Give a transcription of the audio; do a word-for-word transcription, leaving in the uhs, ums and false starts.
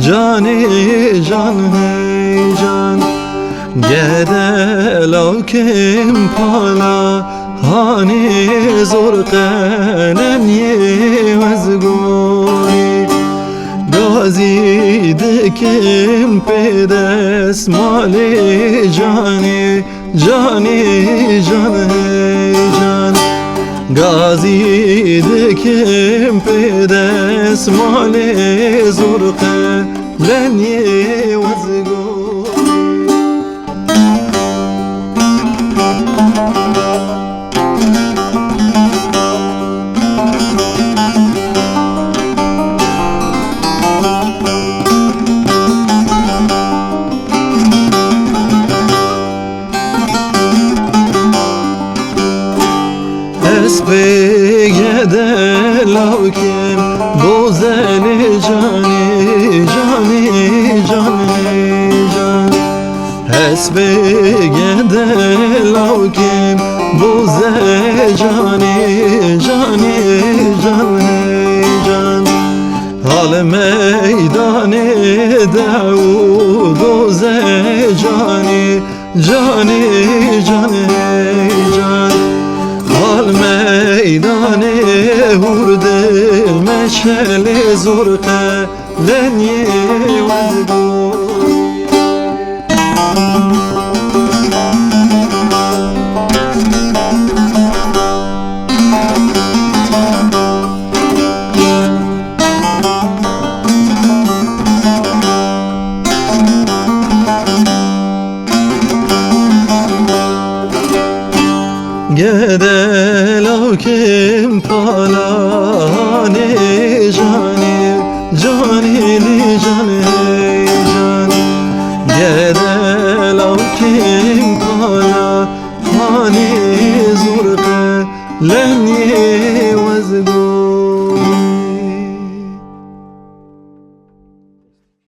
Canê can hey can, gede lawkêm pala, hanê zor qenem yê wezgorî. Gazî dikim pê destmalê canê, canê can hey can. Gazî dikim pê destmalê zor qenem yê wezgorî. Ez pê gede lawkêm, gozelê canê, canê, canê can. Ez pê gede lawkêm, goze canê, canê, canê can. Hal meydanê de û goze canê, canê, canê can. Hal meydanê hûr de meşelê zor qe Leniyê wezgorî. Gede lawkêm pala, hanê canê, canê lê canê can. Gede lawkêm pala, hanê zor qe, lenê